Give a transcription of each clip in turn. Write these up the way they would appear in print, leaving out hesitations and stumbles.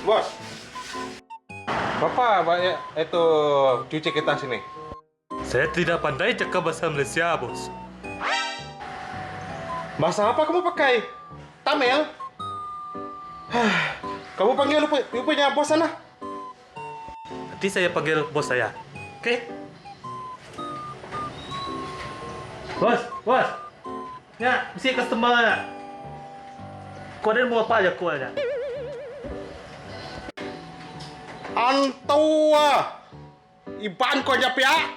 Bos. Bapa banyak itu cuci kita sini. Saya tidak pandai cakap bahasa Malaysia, bos. Bahasa apa kamu pakai? Tamil? Kamu panggil lu, lu punya bos sana. Nanti saya panggil bos saya. Okey? Bos, bos. Nya, mesti customer nya. Kau ada mau apa aja kau nya. Antu ah. Iban ko nya pia.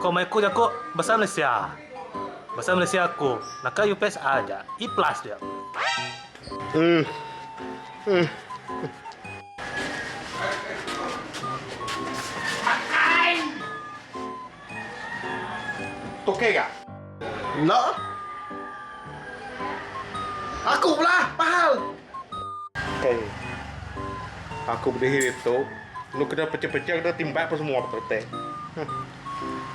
Kau mai aku jaku bahasa Malaysia. Bahasa Malaysia aku naka UPSR aja. E plus dia. Hmm. Tokey ga? Enda. Aku pula pahal. Okey. Aku berdiri tu, lu kena pecah-pecah kena timbak apa semua betul Hmm.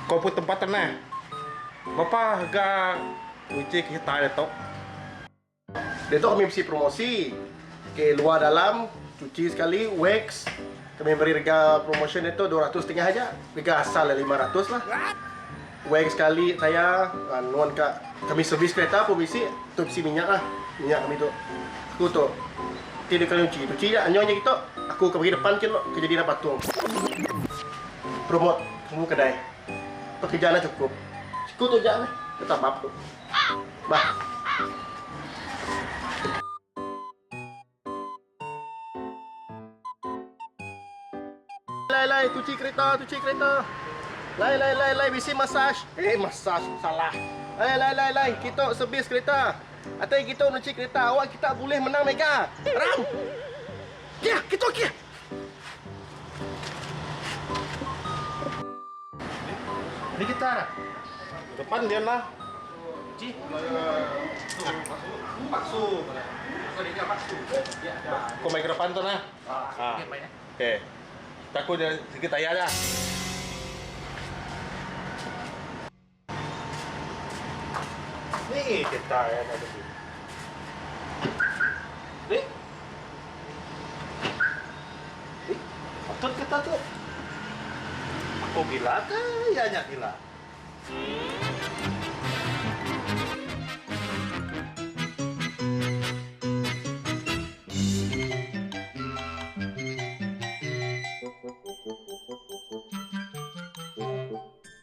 Kau pun tempat tanah. Berapa harga uji kereta dia tu? Dia tu kami mesti promosi. Okey, luar dalam cuci sekali, wax. Kami beri harga promotion dia tu 200 setengah aja. Harga asal dia 500 lah. Wax sekali saya nuan ka kami servis kereta pun bisi tu bisi minyak lah. Minyak kami tu. Aku tu tidak kali cuci. Cuci je anyo je kita. Aku ke pergi depan kin ke jadi dah patung. Promote semua kedai. Pekerjaan dah cukup. Siku tu je lah. Tetap bab tu. Bah. Lai lai cuci kereta, cuci kereta. Lai lai lai lai bisi massage. Eh massage salah. Lai lai lai lai kita servis kereta. Atau kita cuci kereta awak kita boleh menang mega. Ram. Kia, kita kia. Ni kita. Depan dia lah. Ji. Paksu. Kau main ke depan tu nah. Ah. Okey. Takut dia sikit tayar dah. Ni kita yang ada ni. Ni. Ni. Patut kita tu. Aku gila ke? Ya nya gila.